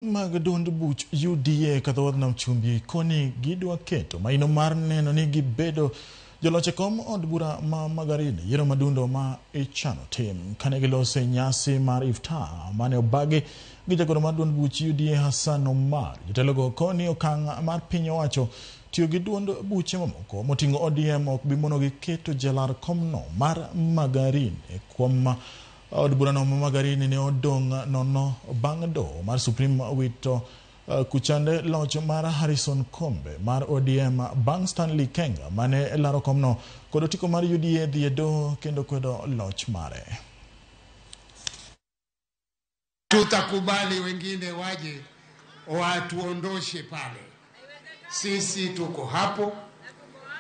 Mag duond buch UDA kadho nam chumbi koni gidwa keto maino mar neno ni gibedo joloch e kom od bura ma Magarini, yiero madundo ma ichano tim. Kane giloso e nyasi mar iftar mane obagi gi jagoro mar duond buch UDA Hassan Omar, jotelogo koni okang' mar piny owacho tiyo gi duond buche mamoko moting'o ODM ok bi monogi keto jalar komno mar Magarini kuom od burano ma Magarini ne odong' nono bang' doho mar Supreme wito kuchande loch mar Harrison Kombe mar ODM bang' Stanley Kenga mane laro komno kod otiko mar UDA dhi e doho kendo kwedo loch mare. Tutakubali wengine waje watuondoshe pale. Sisi tuko hapo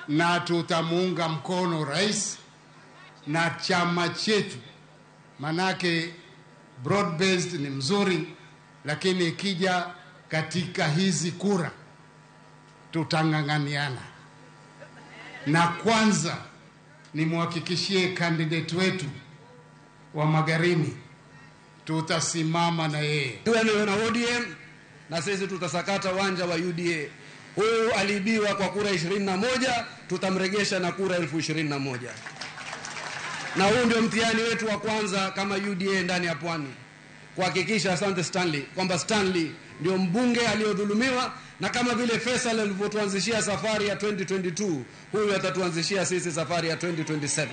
na tutamuunga mkono rais na chama chetu, manake broad based ni mzuri, lakini ikija katika hizi kura tutang'ang'aniana. Na kwanza nimhakikishie candidate wetu wa Magarini tutasimama na yeye. Tuwe na ODM na sisi tutasakata uwanja wa UDA. Huyu aliibiwa kwa kura 21, tutamregesha na kura 21,000. Na huu ndio mtihani wetu wa kwanza kama UDA ndani ya Pwani, kuhakikisha, asante Stanley, kwamba Stanley ndio mbunge aliyodhulumiwa, na kama vile Faisal alivyotuanzishia safari ya 2022, huyu atatuanzishia sisi safari ya 2027.